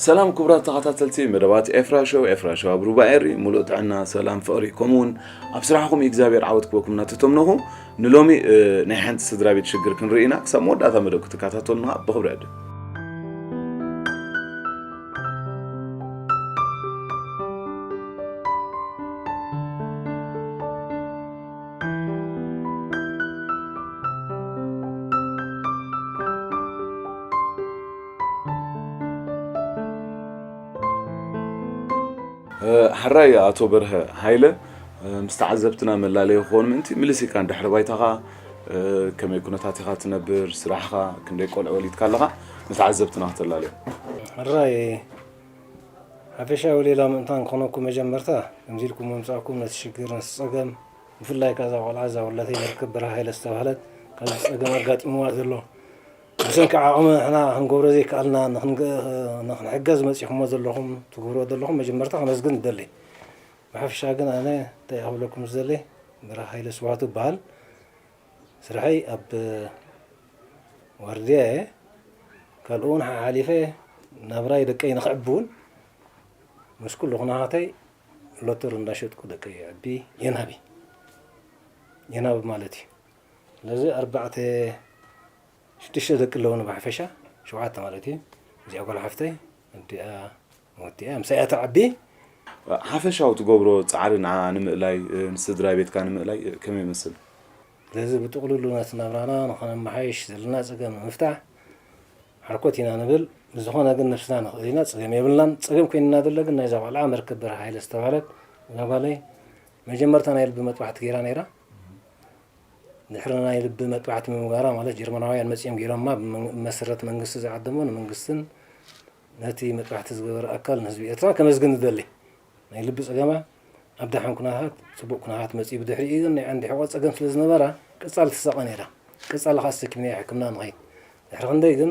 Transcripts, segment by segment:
ሰላም ክቡራት ተኸታተልቲ መደባት ኤፍራ ሾው፣ ኤፍራ ሾው ኣብ ሩባ ኤሪ፣ ሙሉእ ጥዕና፣ ሰላም፣ ፍቕሪ፣ ከምኡ እውን ኣብ ስራሕኹም እግዚኣብሔር ዓወት ክበኩም እናተተምነኹ፣ ንሎሚ፣ እ፣ ናይ ሓንቲ ስድራ ቤት ሽግር ክንርኢ ኢና። ክሳብ መወዳእታ መደብ ክትከታተሉና ብኽብሪ ዕድም። እ፣ ሕራይ ኣቶ በርሀ ሃይለ፣ እ፣ ምስ ተዓዘብትና መላለዪ ክኾን ምእንቲ ምልስ ኢልካ ንድሕሪ ባይታኻ፣ እ፣ ከመይ ኩነታት ኢኻ ትነብር፣ ስራሕኻ፣ ክንደይ ቆልዑ ወሊድካ ኣለኻ፣ ንተዓዘብትና ክተላለዮም። ሕራይ ሓፈሻዊ ሌላ ምእንታን ክኾነኩም መጀመርታ፣ ከምዚ ኢልኩም ምምጻእኩም ነቲ ሽግር፣ ነቲ ጸገም፣ ብፍላይ ከኣ እዛ ቆልዓ፣ እዛ ወላተይ መርከብ በርሀ ሃይለ ዝተባህለት፣ ካብዚ ጸገም ኣጋጢምዋ ዘሎ፣ ብሰንኪ ዓቕሚ ንሕና ክንገብሮ ዘይከኣልና፣ ንኽንገ-፣ ንኽንሕገዝ መጺኹሞ ዘለኹም፣ ትገብርዎ ዘለኹም መጀመርታ ከመስግን እደሊ። ብሓፈሻ ግን ኣነ እንታይ ክብለኩም ዝደሊ፣ በርሀ ሃይለ ስብሃቱ እበሃል። ስርሐይ ኣብ ዋርድያ እየ። ካልኡ እውን ሓሓሊፈ ናብራይ ደቀይ ንኽዕቢ እውን ምስ ኩሉ ኩነታተይ ሎተር እንዳሸጥኩ ደቀይ የዕቢ የንሃቢ። የንሃቢ ማለት እዩ። ስለዚ ኣርባዕተ ሽዱሽተ ደቂ ኣለውኒ ብሓፈሻ፣ ሸውዓተ ማለት እዩ። እዚኣ ጓል ሓፍተይ፣ ኣዲኣ፣ ወዲኣ፣ ምሳይ እያ ትዓቢ። ሓፈሻዊ ትገብሮ ጻዕሪ ንዓ ንምእላይ፣ እ፣ ንስድራ ቤትካ ንምእላይ፣ እ፣ ከመይ ይመስል? ስለዚ ብጥቕልሉ ነቲ ናብራና ንኸነመሓይሽ፣ ዘለና ጸገም ንምፍታሕ ሓርኮት ኢና ንብል። ብዝኾነ ግን ነብስና ንኽእል ኢና፣ ጸገም የብልናን። ጸገም ኮይንና ዘሎ ግን ናይዛ ቆልዓ መርከብ በርሀ ሃይለ ዝተባህለት እዛ ጓለይ መጀመርታ ናይ ልቢ መጥባሕቲ ገይራ ነይራ። ድሕሪ ናይ ልቢ መጥባሕቲ ምምጋራ፣ ማለት ጀርመናውያን መጺኦም ገይሮማ፣ ብመን-፣ ብመሰረት መንግስቲ ዝዓደሞ ንመንግስትን ነቲ መጥባሕቲ ዝገበረ ኣካል ንህዝቢ ኤርትራ ከመስግን ዝደሊ። ናይ ልቢ ጸገማ ኣብ ደሓን ኩነታት፣ ጽቡቕ ኩነታት መጺኡ። ብድሕሪኡ ግን ናይ ዓንዲ ሕቖ ጸገም ስለ ዝነበራ ቀጻሊ ትሳቐ ነይራ። ቀጻሊ ከኣ ኣሰኪምናያ ሕክምና ንኸይድ። ድሕሪ ክንደይ ግን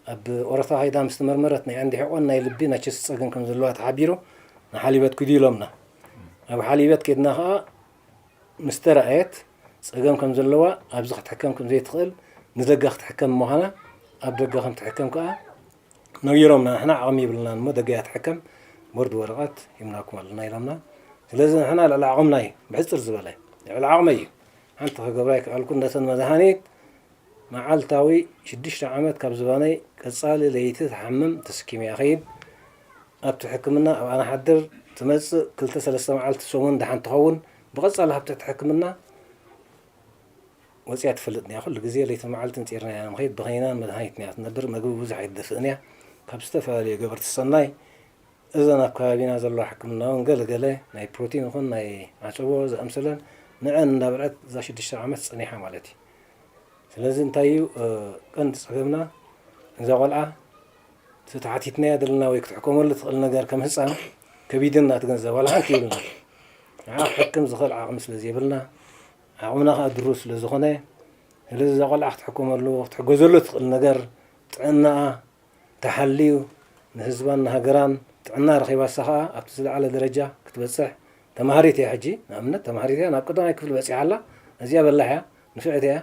ኣብ ኦረታ ከይዳ ምስ ተመርመረት ናይ ዓንዲ ሕቖን ናይ ልቢ ናይ ቸስት ጸገም ከም ዘለዋ ተሓቢሩ ንሓሊበት ኪዱ ኢሎምና። ኣብ ሓሊበት ከይድና ከኣ ምስ ተራእየት ጸገም ከም ዘለዋ፣ ኣብዚ ክትሕከም ከም ዘይትኽእል፣ ንደገ ክትሕከም ምዃና፣ ኣብ ደገ ከም ትሕከም ከኣ ነጊሮምና። ንሕና ዓቕሚ ይብልናን እሞ ደገ እያ ትሕከም፣ ቦርድ ወረቐት ሂብናኩም ኣለና ኢሎምና። ስለዚ ንሕና ልዕሊ ዓቕምና እዩ፣ ብሕጽር ዝበለ ልዕሊ ዓቕመይ እዩ። ሓንቲ ክገብራ ኣይከኣልኩን። ነተን መድሃኒት መዓልታዊ ሽዱሽተ ዓመት ካብ ዝባነይ ቀጻሊ ለይቲ ትሓምም ተሰኪመያ እኸይድ። ኣብቲ ሕክምና ኣብኣ ንሓድር፣ ትመጽእ ክልተ ሰለስተ መዓልቲ ሰሙን ደሓን ትኸውን። ብቐጻሊ ካብ ትሕቲ ሕክምና ወጺኣ ትፈልጥን እያ። ኩሉ ግዜ ለይትን መዓልትን ጺርናያ ንኸይድ፣ ብኸይናን መድሃኒትን እያ ትነብር። መግቢ ብዙሕ ኣይትደፍእን እያ። ካብ ዝተፈላለዩ ገበርቲ ሰናይ እዘን ኣብ ከባቢና ዘለዋ ሕክምና እውን ገለ ገለ ናይ ፕሮቲን ይኹን ናይ ዓጸቦ ዝኣምሰለን ንዐን እንዳበልዐት እዛ ሽዱሽተ ዓመት ጸኒሓ ማለት እዩ። ስለዚ እንታይ እዩ፣ እ፣ ቀንዲ ጸገምና? እዛ ቆልዓ እቲ ተሓቲትናያ ዘለና ወይ ክትሕከመሉ ትኽእል ነገር ከም ህጻን ከቢድና እቲ ገንዘብ ዋላ ሓንቲ የብልና። ንዓ ክሕክም ዝኽእል ዓቕሚ ስለ ዘይብልና፣ ዓቕምና ከኣ ድሩት ስለ ዝኾነ፣ ስለዚ እዛ ቆልዓ ክትሕከመሉ፣ ክትሕገዘሉ ትኽእል ነገር ጥዕናኣ ተሓልዩ ንህዝባን ንሃገራን ጥዕና ረኺባሳ ከኣ ኣብቲ ዝለዓለ ደረጃ ክትበጽሕ። ተማሃሪት እያ ሕጂ፣ ንኣብነት ተማሃሪት እያ፣ ናብ ቀዳማይ ክፍሊ በጺሓ ኣላ። ኣዝያ በላሕ እያ፣ ንፍዕቲ እያ።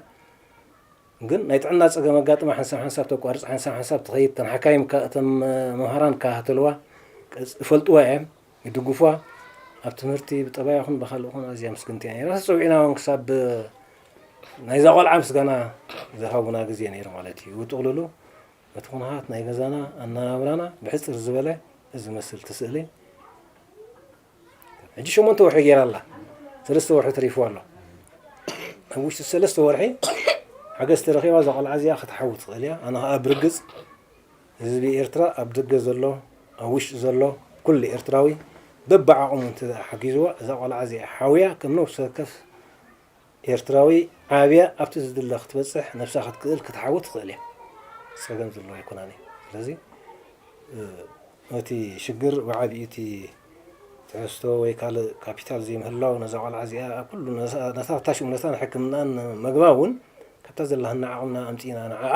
ግን ናይ ጥዕና ጸገም ኣጋጥማ ሓንሳብ ሓንሳብ ተቋርጽ፣ ሓንሳብ ሓንሳብ ትኸይድ። እተን ሓካይም ከ-፣ እተን መምሃራን ይከታተልዋ፣ ቀጽ-፣ ይፈልጥዋ እዮም፣ ይድግፍዋ። ኣብ ትምህርቲ ብጠባያ ይኹን ብኻልእ ይኹን ኣዝያ ምስግንቲ እያ ነይራ። ተጸዊዕና እውን ክሳብ ናይዛ ቆልዓ ምስጋና ዝሃቡና ግዜ ነይሩ ማለት እዩ። ብጥቕልሉ በቲ ኩነታት ናይ ገዛና ኣነባብራና ብሕጽር ዝበለ እዚ ዝመስል እቲ ስእሊ። ሕጂ ሸሞንተ ወርሒ ገይራ ኣላ። ሰለስተ ወርሒ ተሪፍዋ ኣሎ። ኣብ ውሽጢ ሰለስተ ወርሒ ሓገዝ ተረኺባ እዛ ቆልዓ እዚኣ ክትሓዊ ትኽእል እያ። ኣነ ኸኣ ብርግጽ ህዝቢ ኤርትራ ኣብ ደገ ዘሎ፣ ኣብ ውሽጢ ዘሎ ኩሉ ኤርትራዊ በብዓቕሙ እንተ ደኣ ሓጊዝዋ እዛ ቆልዓ እዚኣ ሓውያ ከም ነፍሲ ወከፍ ኤርትራዊ ዓብያ ኣብቲ ዝድለ ክትበጽሕ ነብሳ ክትክእል ክትሓዊ ትኽእል እያ። ጸገም ዘለዎ ኣይኮናን እዩ። ስለዚ፣ እ፣ እቲ ሽግር ብዓቢኡ እቲ ትሕዝቶ ወይ ካልእ ካፒታል ዘይምህላው ነዛ ቆልዓ እዚኣ ኣብ ኩሉ ነታ፣ ነታ ሽም ነታ ንሕክምናን መግባ እውን ካብታ ዘላትና ዓቕምና ኣምጺእና ንዓኣ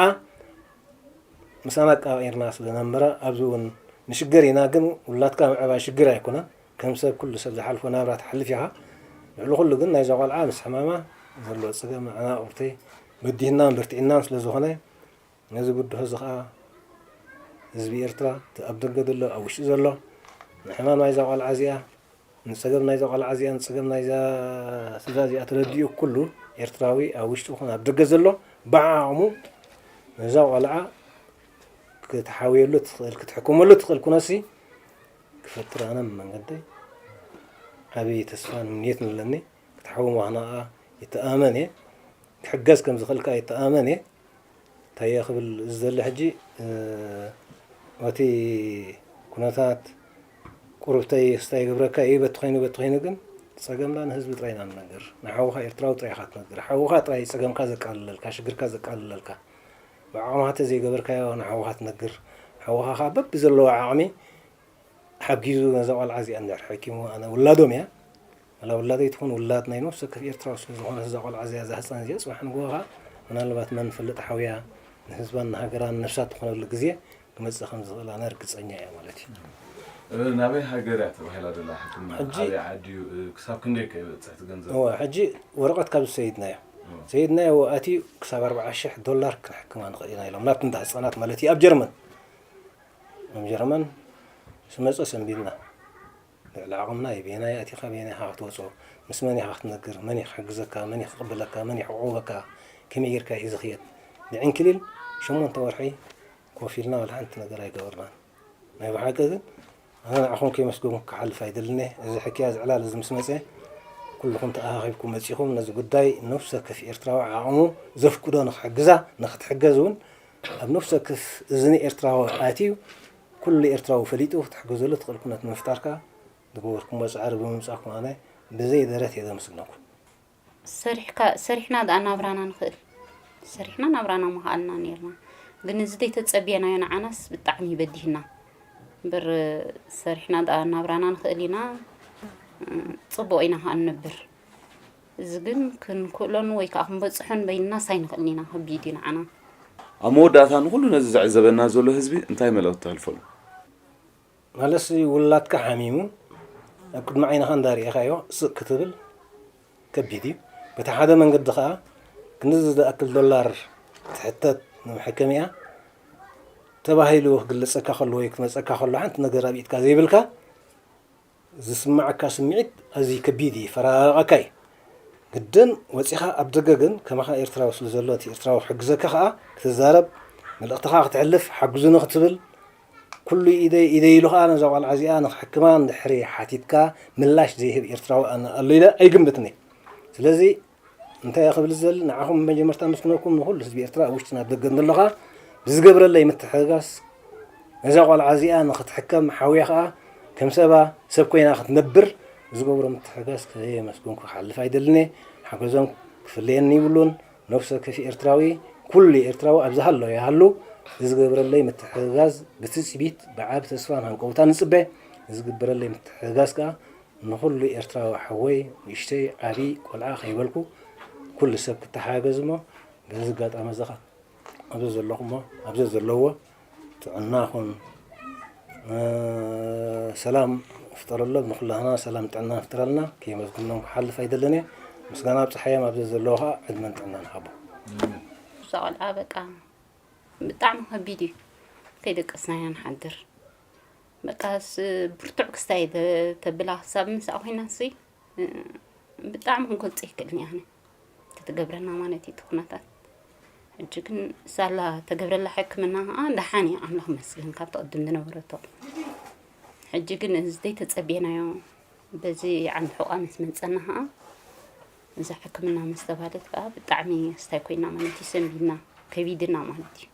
ምሳና ኣቃቒርና ስለ ነንበረ ኣብዚ እውን ንሽገር ኢና። ግን ውላድካ ምዕባይ ሽግር ኣይኮነን። ከም ሰብ ኩሉ ሰብ ዝሓልፎ ናብራ ትሓልፍ ኢኻ። ልዕሊ ኩሉ ግን ናይዛ ቆልዓ ምስ ሕማማ ዘሎ ጸገም ንዓና ቁርተይ በዲህናን በርቲዕናን ስለ ዝኾነ ነዚ ብድሆ እዚ ኸኣ ህዝቢ ኤርትራ፣ እቲ ኣብ ደገ ዘሎ፣ ኣብ ውሽጢ ዘሎ፣ ንሕማም ናይዛ ቆልዓ እዚኣ፣ ንጸገም ናይዛ ቆልዓ እዚኣ፣ ንጸገም ናይዛ ስድራ እዚኣ ተረዲኡ፣ ኩሉ ኤርትራዊ ኣብ ውሽጢ ይኹን ኣብ ደገ ዘሎ፣ ብዓቕሙ ነዛ ቆልዓ ክትሓውየሉ ትኽእል፣ ክትሕክመሉ ትኽእል ኩነሲ ክፈጥር ኣነ መንገደይ ዓብዪ ተስፋን ምንየትን ኣለኒ። ክትሓዊ ምዃና ይተኣመን እየ። ክሕገዝ ከም ዝኽእልካ ይተኣመን እየ። እንታይ እየ ክብል ዝደሊ ሕጂ፣ እ፣ እቲ ኩነታት ቁሩብተይ ክስታይ ይገብረካ እዩ፣ በቲ ኮይኑ፣ በቲ ኮይኑ ግን ጸገምና ንህዝቢ ጥራይ ኢና ንነግር። ንሓውኻ ኤርትራዊ ጥራይ ኢኻ ትነግር። ሓውኻ ጥራይ ጸገምካ ዘቃልለልካ፣ ሽግርካ ዘቃልለልካ። ብዓቕምኻ ተዘይገበርካዮ ንሓውኻ ትነግር። ሓውኻ ከኣ በብዘለዎ ዓቕሚ ሓጊዙ ነዛ ቆልዓ እዚኣ እንድሕር ሓኪሙ፣ ኣነ ውላዶም እያ። ዋላ ውላደይ ትኹን ውላድ ናይ ነፍሲ ወከፍ ኤርትራዊ ስለ ዝኾነ እዛ ቆልዓ እዚኣ፣ እዛ ህጻን እዚኣ ጽባሕ ንግሆ ከኣ ምናልባት መን ይፈልጥ ሓውያ ንህዝባን ንሃገራን ነፍሳ ትኾነሉ ግዜ ክመጽእ ከም ዝኽእል ኣነ ርግጸኛ እየ ማለት እዩ። እ፣ ናበይ ሃገር እያ ተባሂላ ዘላ ሕክምና? ሕጂ ኣበይ ዓዲ እዩ? እ፣ ክሳብ ክንደይ ከ ይበጽሕ እቲ ገንዘብ? እወ፣ ሕጂ ወረቐት ካብ ዝሰይድናዮ፣ እወ። ሰይድናዮ ኣትዩ ክሳብ ኣርብዓ ሽሕ ዶላር ክንሕክማ ንኽእል ኢና ኢሎም፣ ናብቲ እንዳ ህጻናት ማለት እዩ፣ ኣብ ጀርመን። ኣብ ጀርመን ስመጸ ሰንቢድና። ልዕሊ ዓቕምና የበየናይ ኣቲኻ በየናይ ኢኻ ክትወጾ፣ ምስ መን ኢኻ ክትነግር፣ መን እዩ ክሕግዘካ፣ መን እዩ ክቕበለካ፣ መን እዩ ክዕቑበካ፣ ከመይ ጌርካ እዩ ዝኽየድ። ንዕንክሊል ሸሞንተ ወርሒ ኮፍ ኢልና ዋላ ሓንቲ ነገር ኣይገበርናን። ናይ ብሓቂ ግን ኣነ ንዓኹም ከየመስገንኩ ክሓልፍ ኣይደልን እየ። እዚ ሕክያ እዚ ዕላል እዚ ምስ መጸ ኩልኹም ተኣኻኺብኩም መጺኹም ነዚ ጉዳይ ነፍሲ ወከፍ ኤርትራዊ ዓቕሙ ዘፍቅዶ ንኽሕግዛ፣ ንኽትሕገዝ እውን ኣብ ነፍሲ ወከፍ እዝኒ ኤርትራዊ ኣትዩ ኩሉ ኤርትራዊ ፈሊጡ ክትሕገዘሉ ትኽእል ኩነት ንምፍጣር ከኣ ዝገበርኩሞ ጻዕሪ ብምምጻእኩም ኣነ ብዘይ ደረት እየ ዘመስግነኩም። ሰሪሕካ ሰሪሕና ደኣ ናብራና ንኽእል ሰሪሕና ናብራና ምኽኣልና ነይርና። ግን እዚ ዘይተጸብየናዮ ንዓናስ ብጣዕሚ በዲህና። እምበር ሰሪሕና ደኣ ናብራና ንኽእል ኢና፣ ጽቡቕ ኢና ከኣ ንነብር። እዚ ግን ክንክእሎን ወይ ከኣ ክንበጽሖን በይንናስ ኣይንኽእልን ኢና፣ ከቢድ እዩ ንዓና። ኣብ መወዳእታ ንኹሉ ነዚ ዝዕዘበና ዘሎ ህዝቢ እንታይ መልእኽቲ ተሕልፈሉ? ማለትሲ ውላድካ ሓሚሙ ኣብ ቅድሚ ዓይንኻ እንዳርኤኻዮ ስቕ ክትብል ከቢድ እዩ። በቲ ሓደ መንገዲ ኸኣ ክንድዚ ዝኣክል ዶላር ትሕተት ንመሐከሚኣ ተባሂሉ ክግለጸካ ከሎ ወይ ክመጸካ ከሎ ሓንቲ ነገር ኣብ ኢድካ ዘይብልካ ዝስምዓካ ስምዒት ኣዝዩ ከቢድ እዩ፣ ይፈራረቐካ እዩ። ግድን ወጺኻ ኣብ ደገ ግን ከማኻ ኤርትራዊ ስለ ዘሎ እቲ ኤርትራዊ ክሕግዘካ ኸኣ ክትዛረብ፣ መልእኽትኻ ክተሕልፍ፣ ሓግዙኒ ክትብል፣ ኩሉ ኢደይ ኢደይ ኢሉ ኸኣ ነዛ ቆልዓ እዚኣ ንኽሕክማ እንድሕሪ ሓቲትካ ምላሽ ዘይህብ ኤርትራዊ ኣነ ኣሎ ኢለ ኣይግምትን እየ። ስለዚ እንታይ እየ ክብል ዝደሊ ንዓኹም መጀመርታ ኣመስግነኩም ንኹሉ ህዝቢ ኤርትራ ኣብ ውሽጥን ኣብ ደገን ዘሎ ኸኣ ብዝገብረለይ ምትሕግጋዝ ነዛ ቆልዓ እዚኣ ንኽትሕከም ሓውያ ኸኣ ከም ሰባ ሰብ ኮይና ክትነብር ዝገብሮ ምትሕግጋዝ ከየመስገንኩ ክሓልፍ ኣይደልን እየ። ሓገዞም ክፍለየኒ ይብሉን። ነፍሲ ወከፍ ኤርትራዊ ኩሉ ኤርትራዊ ኣብ ዝሃሎ ይሃሉ ዝገብረለይ ምትሕግጋዝ ብትጽቢት ብዓቢ ተስፋን ሃንቀውታን እጽበ። ዝግበረለይ ምትሕግጋዝ ከኣ ንኹሉ ኤርትራዊ ሓወይ ንእሽተይ ዓቢ ቆልዓ ከይበልኩ ኩሉ ሰብ ክተሓጋገዝ እሞ በዚ ኣጋጣሚ እዚ ከኣ ኣብዚ ዘለኹሞ ኣብዚ ዘለዎ ጥዕና ኹን ሰላም ፍጠረሎም ንኹላህና ሰላም ጥዕና ፍጠረልና ከየመስግኖም ክሓልፍ ኣይደልን እየ ምስጋና ኣብፀሓዮም ኣብዚ ዘለዎ ከዓ ዕድመን ጥዕናን ሃቦ። እዛ ቆልዓ በቃ ብጣዕሚ ከቢድ እዩ። ከይደቀስናያ ንሓድር። በቃ ብርቱዕ ክስታይ ተብላ ክሳብ ምሳኣ ኮይና ሲ ብጣዕሚ ክንገልፆ ይክእልን እየ ኣነ። ተትገብረና ማለት እዩ እቲ ኩነታት። ሕጂ ግን ሳላ ተገብረላ ሕክምና ከዓ ደሓን እያ ኣምላኽ ይመስገን ካብቲ ቅድም ዝነበረቶ። ሕጂ ግን እዚ ዘይተፀብየናዮ በዚ ዓንዲ ሕቋ ምስ መፀና ከዓ እዛ ሕክምና ምስ ተባለት ከዓ ብጣዕሚ ኣስታይ ኮይና ማለት እዩ ሰንቢድና ከቢድና ማለት እዩ።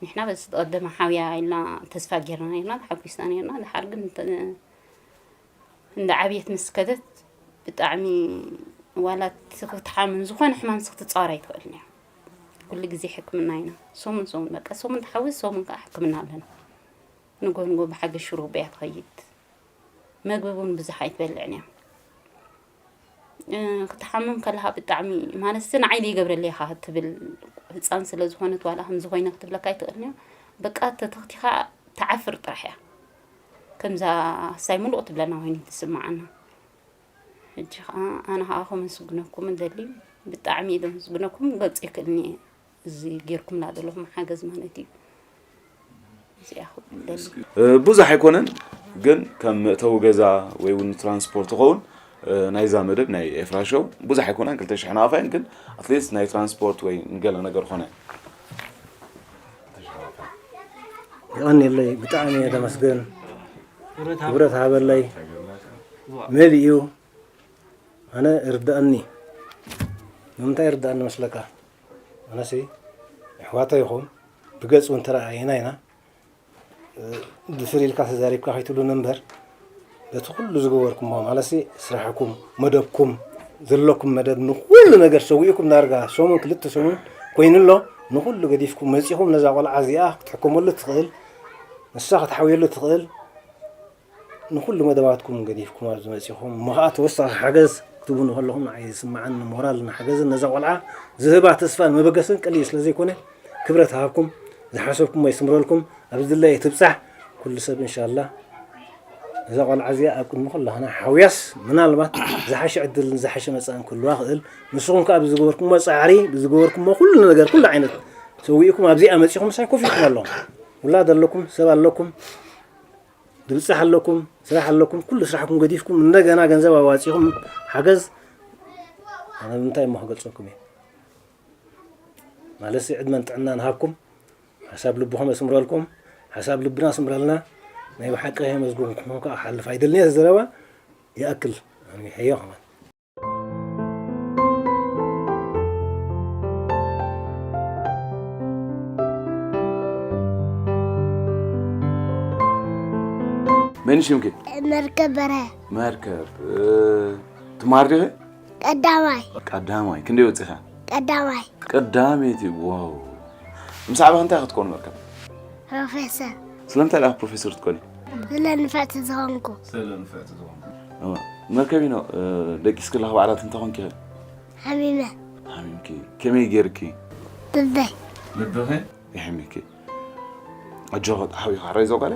ንሕና በዚ ዝቐደመ ሓውያ ኢልና ተስፋ ጌርና ነርና ተሓጒስና ነርና ድሓር ግን እንዳ ዓብየት ምስ ከደት ብጣዕሚ ዋላ ክትሓምን ዝኾነ ሕማም ስ ክትፃወር ኣይትኽእልን እያ። ኩሉ ግዜ ሕክምና ኢና ሰሙን ሰሙን በቃ ሰሙን ትሓውስ ሰሙን ከዓ ሕክምና ኣለና። ንጎ ንጎ ብሓገዝ ሽሩብ እያ ትኸይድ። መግቢ እውን ብዙሕ ኣይትበልዕን እያ። ክትሓምም ከለኻ ብጣዕሚ ማለት ንዓይ ዘይገብረለይ ኢኻ ትብል ህፃን ስለ ዝኾነት ዋላ ከምዚ ኮይነ ክትብለካ ኣይትኽእልን እያ። በቃ ተተኽቲኻ ትዓፍር ጥራሕ እያ። ከምዛ ሳይ ሙሉእ ትብለና ኮይኑ ትስምዓና። ሕጂ ከዓ ኣነ ከዓ ከመስግነኩም እደሊ። ብጣዕሚ እየ ዘመስግነኩም ክገልፅ ኣይክእልን እየ። እዚ ጌርኩምላ ዘለኹም ሓገዝ ማለት እዩ። እዚኣ ክብል ደሊ። እ፣ ብዙሕ ኣይኮነን፣ ግን ከም መእተዊ ገዛ ወይ እውን ትራንስፖርት ይኸውን። እ፣ ናይዛ መደብ ናይ ኤፍራ ሾው ብዙሕ ኣይኮነን፣ ክልተ ሽሕ ናቕፋ እየን፣ ግን ኣትሊስት ናይ ትራንስፖርት ወይ ንገለ ነገር ኾነ። የቐንየለይ፣ ብጣዕሚ እየ ተመስገን። ክብረት ሃበለይ። መሊኡ ኣነ ይርድኣኒ። ንምንታይ ይርድኣኒ መስለካ? ኣነሲ ኣሕዋተይ ኢኹም፣ ብገጽ እውን ተረኣኢና ኢና። እ፣ ድፍር ኢልካ ተዛሪብካ ከይትብሉኒ እምበር፣ በቲ ኩሉ ዝገበርኩሞ፣ ማለትሲ ስራሕኩም፣ መደብኩም፣ ዘለኩም መደብ ንኩሉ ነገር ሰዊእኩም፣ ዳርጋ ሰሙን ክልተ ሰሙን ኮይኑ ኣሎ፣ ንኩሉ ገዲፍኩም መጺኹም ነዛ ቆልዓ እዚኣ ክትሕከመሉ ትኽእል፣ ንሳ ክትሓውየሉ ትኽእል፣ ንኩሉ መደባትኩም ገዲፍኩም ኣብዚ መጺኹም፣ እሞ ኸኣ ተወሳኺ ሓገዝ ክትብሉ ከለኹም ንዓይ ዝስምዓኒ ሞራልን ሓገዝን ነዛ ቆልዓ ዝህባ ተስፋን መበገስን ቀሊል ስለ ዘይኮነ፣ ክብረት ሃብኩም፣ ዝሓሰብኩሞ ይስምረልኩም፣ ኣብ ዝድለየ ትብጻሕ፣ ኩሉ ሰብ እንሻላ እዛ ቆልዓ እዚኣ ኣብ ቅድሚ ኩላህና ሓውያስ ምናልባት ዝሓሸ ዕድልን ዝሓሸ መጻእን ክህልዋ ክእል። ንስኹም ከኣ ብዝገበርኩሞ ጻዕሪ፣ ብዝገበርኩሞ ኩሉ ነገር፣ ኩሉ ዓይነት ሰዊእኩም ኣብዚኣ መጺኹም ምሳይ ኮፍ ኢልኩም ኣለኹም። ውላድ ኣለኩም፣ ሰብ ኣለኩም፣ ድብጻሕ ኣለኩም፣ ስራሕ ኣለኩም፣ ኩሉ ስራሕኩም ገዲፍኩም እንደገና ገንዘብ ኣዋጺኹም ሓገዝ ኣነ ብምንታይ እሞ ክገልጸኩም እየ? ማለትሲ ዕድመን ጥዕናን ሃብኩም፣ ሓሳብ ልብኹም የስምረልኩም፣ ሓሳብ ልብና ስምረልና። ናይ ብሓቂ ከየመስገንኩም ከኣ ክሓልፍ ኣይደልን እየ። ዘረባ ይኣክል። ኣነ ይሕዮ ከማን። መን ሽምኪ? መርከብ በርሀ። መርከብ፣ እ፣ ትማር ዲኺ? ቀዳማይ። ቀዳማይ። ክንደይ ወጺኻ? ቀዳማይ። ቀዳመይቲ። ዋው። ምስ ዓበኻ እንታይ ክትኮን መርከብ? ፕሮፌሰር። ስለምንታይ ደኣ ፕሮፌሰር ትኮኒ? ስለ ንፍዕቲ ዝኾንኩ። ስለ ንፍዕቲ ዝኾንኩ። እወ። መርከቢኖ፣ እ፣ ደቂስኪ ኣለኺ በዓላት እንታይ ኮንኪ ኸ? ሓሚመ። ሓሚምኪ። ከመይ ጌርኪ? ልበይ። ልብኺ? ይሕምኪ። ኣጆኺ፣ ሓቢኻ ሕራይ ዘውጋለ።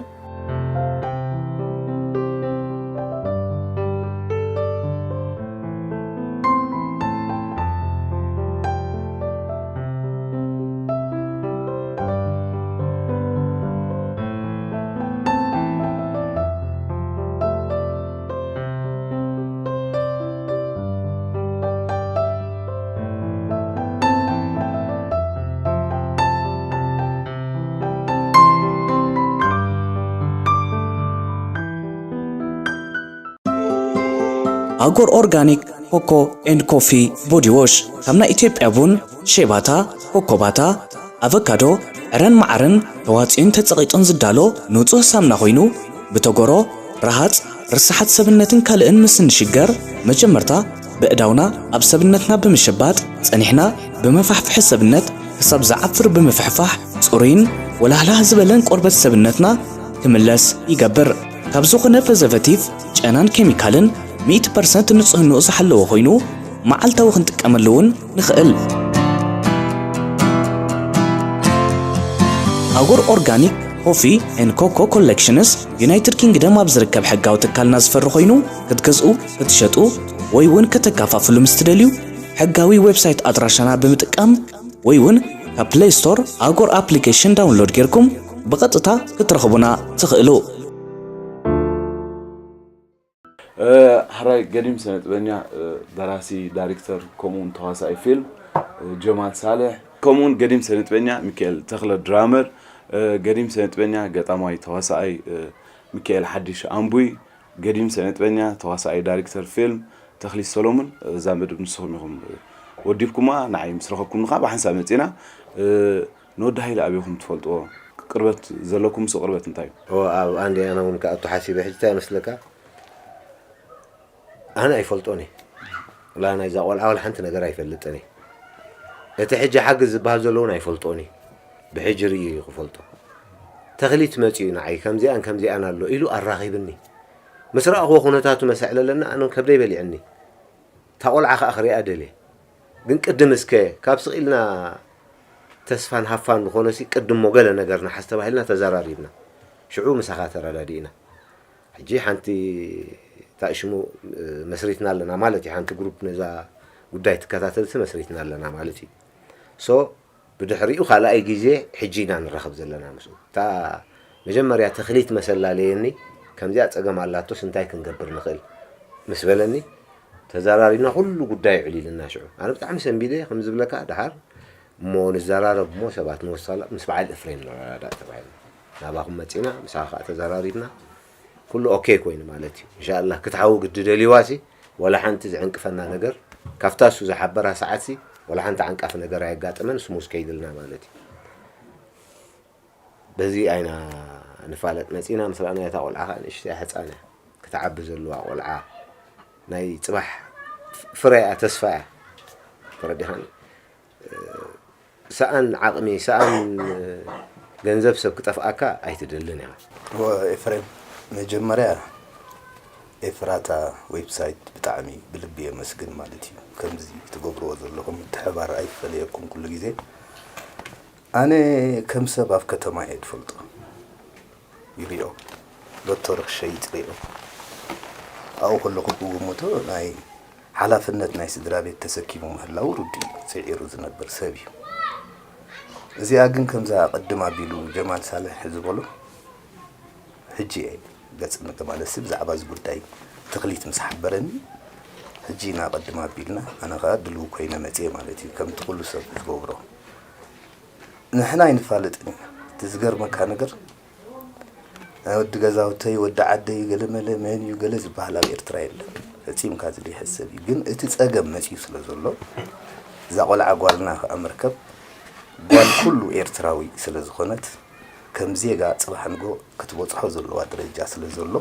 ኣጎር ኦርጋኒክ ኮኮ ኤንድ ኮፊ ቦዲ ዎሽ፣ ካብ ናይ ኢትዮጵያ ቡን፣ ሼባታ፣ ኮኮባታ፣ ኣቨካዶ፣ ዕረን መዓርን ተዋጽኡን ተጸቒጡን ዝዳሎ ንጹህ ሳምና ኮይኑ፣ ብተጎሮ፣ ረሃጽ፣ ርሳሓት ሰብነትን ካልእን ምስ እንሽገር፣ መጀመርታ በእዳውና ኣብ ሰብነትና ብምሽባጥ፣ ጸኒሕና ብመፋሕፍሒ ሰብነት ክሳብ ዝዓፍር ብምፍሕፋሕ፣ ጽሩይን ወላህላህ ዝበለን ቆርበት ሰብነትና ክምለስ ይገብር። ካብ ዝኾነ ፕሪዘርቨቲቭ፣ ጨናን ኬሚካልን ሚእቲ ፐርሰንት ንጽህንኡ ዝሓለወ ኮይኑ፣ መዓልታዊ ክንጥቀመሉ እውን ንኽእል። ኣጎር ኦርጋኒክ ኮፊ ኤንድ ኮኮ ኮሌክሽንስ ዩናይትድ ኪንግደም ኣብ ዝርከብ ሕጋዊ ትካልና ዝፈሪ ኮይኑ፣ ክትገዝኡ፣ ክትሸጡ ወይ እውን ከተከፋፍሉ ምስ ትደልዩ፣ ሕጋዊ ዌብሳይት ኣድራሻና ብምጥቃም ወይ እውን ካብ ፕለይ ስቶር ኣጎር ኣፕሊኬሽን ዳውንሎድ ጌርኩም ብቐጥታ ክትረኽቡና ትኽእሉ። እ፣ ሕራይ ገዲም ስነጥበኛ፣ እ፣ ደራሲ፣ ዳይሬክተር፣ ከምኡ እውን ተዋሳኣይ ፊልም፣ እ፣ ጀማል ሳልሕ፣ ከምኡ እውን ገዲም ስነጥበኛ ሚካኤል ተኽለ ድራመር፣ እ፣ ገዲም ስነጥበኛ ገጣማይ ተዋሳኣይ፣ እ፣ ሚካኤል ሓድሽ ኣምቡይ፣ ገዲም ስነጥበኛ ተዋሳኣይ ዳይሬክተር ፊልም ተኽሊት ሰሎሙን፣ እዛ መደብ ንስኹም ኢኹም፣ እ፣ ወዲብኩማ፣ ንዓይ ምስ ረኸብኩምኒ ኸዓ ብሓንሳብ መጺና። እ፣ ንወዲ ሃይለ ኣበይኹም ትፈልጥዎ? ቅርበት ዘለኩም ምስኡ ቅርበት እንታይ እዩ? እወ፣ ኣብ ኣንዲ ኣነ እውን ክኣቱ ሓሲበ። ሕጂ እንታይ ይመስለካ? ኣነ ኣይፈልጦን እየ። ወላ ናይዛ ቆልዓ ወላ ሓንቲ ነገር ኣይፈልጥን እየ። እቲ ሕጂ ሓግዝ ዝበሃል ዘሎ እውን ኣይፈልጦን እየ። ብሕጂ ርእዩ እዩ ክፈልጦ። ተኽሊት መጺኡ ንዓይ ከምዚኣን ከምዚኣን ኣሎ ኢሉ ኣራኺብኒ። ምስ ረኣኽዎ ኩነታቱ መሰዕለለና ኣነ ከብደይ በሊዕኒ። እታ ቆልዓ ከኣ ክሪኣ ደልየ። ግን ቅድም እስከ ካብ ስቕ ኢልና ተስፋን ሃፋን ዝኾነሲ ቅድሞ ገለ ነገር ንሓዝ ተባሂልና ተዘራሪብና። ሽዑ ምሳኻ ተረዳዲእና። ሕጂ ሓንቲ እታ ሽሙ፣ እ፣ መስሪትና ኣለና ማለት እዩ። ሓንቲ ግሩፕ ነዛ ጉዳይ ትከታተልሲ መስሪትና ኣለና ማለት እዩ። ሶ ብድሕሪኡ ካልኣይ ግዜ ሕጂ ኢና ንራኸብ ዘለና ምስኡ። እታ መጀመርያ ተኽሊት መሰ ኣላለየኒ፣ ከምዚኣ ጸገም ኣላቶስ እንታይ ክንገብር ንኽእል ምስ በለኒ፣ ተዘራሪብና ኩሉ ጉዳይ ኣዕሊልና። ሽዑ ኣነ ብጣዕሚ ሰንቢደ፣ ከም ዝብለካ፣ ደሓር እሞ ንዘራረብ እሞ ሰባት ንወሳላ ምስ በዓል እፍሬም ንረዳዳእ ተባሂልና። ናባኹም መጺና፣ ምሳኻ ከኣ ተዘራሪብና፣ ኩሉ ኦኬ ኮይኑ ማለት እዩ። እንሻላህ ክትሓዊ ግዲ ደልይዋሲ፣ ወላ ሓንቲ ዝዕንቅፈና ነገር፣ ካብታ እሱ ዝሓበራ ሰዓትሲ፣ ወላ ሓንቲ ዓንቃፊ ነገር ኣየጋጠመን፣ ስሙዝ ከይድልና ማለት እዩ። በዚ ኣይና ንፋለጥ መጺና ምስ ረኣናያ፣ እታ ቆልዓ ከኣ ንእሽተያ ሕጻን እያ፣ ክትዓቢ ዘለዋ ቆልዓ፣ ናይ ጽባሕ ፍረ እያ፣ ተስፋ እያ። ተረዲኻኒ? ሰኣን ዓቕሚ፣ ሰኣን ገንዘብ ሰብ ክጠፍኣካ ኣይትደልን ኢኻ። ወ-፣ ኤፍሬም፣ መጀመርያ ኤፍራታ ዌብሳይት ብጣዕሚ ብልቢ የመስግን ማለት እዩ። ከምዚ ትገብርዎ ዘለኹም ምትሕባር ኣይፈለየኩም ኩሉ ግዜ። ኣነ ከም ሰብ ኣብ ከተማ እየ ዝፈልጦ። ይሪኦ፣ ሎተሪ ክሸይጥ ሪኦ። ኣብኡ ከለኹ ክግምቶ ናይ ሓላፍነት ናይ ስድራ ቤት ተሰኪሙ ምህላው ርዱእ እዩ። ስዒሩ ዝነብር ሰብ እዩ። እዚኣ ግን ከምዛ ቅድም ኣቢሉ ጀማል ሳልሕ ዝበሎ ሕጂ እየ ገጽ ንገማለሲ ብዛዕባ እዚ ጉዳይ ተኽሊት ምስ ሓበረኒ፣ ሕጂ ኢና ቅድም ኣቢልና፣ ኣነ ኸኣ ድልው ኮይነ መጽየ ማለት እዩ፣ ከምቲ ኩሉ ሰብ ዝገብሮ። ንሕና ኣይንፋለጥን ኢና። እቲ ዝገርመካ ነገር፣ ናይ ወዲ ገዛውተይ፣ ወዲ ዓደይ፣ ገለ መለ መን እዩ ገለ ዝበሃል ኣብ ኤርትራ የለን። ፈጺምካ እዚ ዘይሕሰብ እዩ። ግን እቲ ጸገም መጺኡ ስለ ዘሎ፣ እዛ ቆልዓ ጓልና ከኣ መርከብ ጓል ኩሉ ኤርትራዊ ስለ ዝኾነት፣ ከም ዜጋ ጽባሕ ንጎ ክትበጽሖ ዘለዋ ደረጃ ስለ ዘሎ፣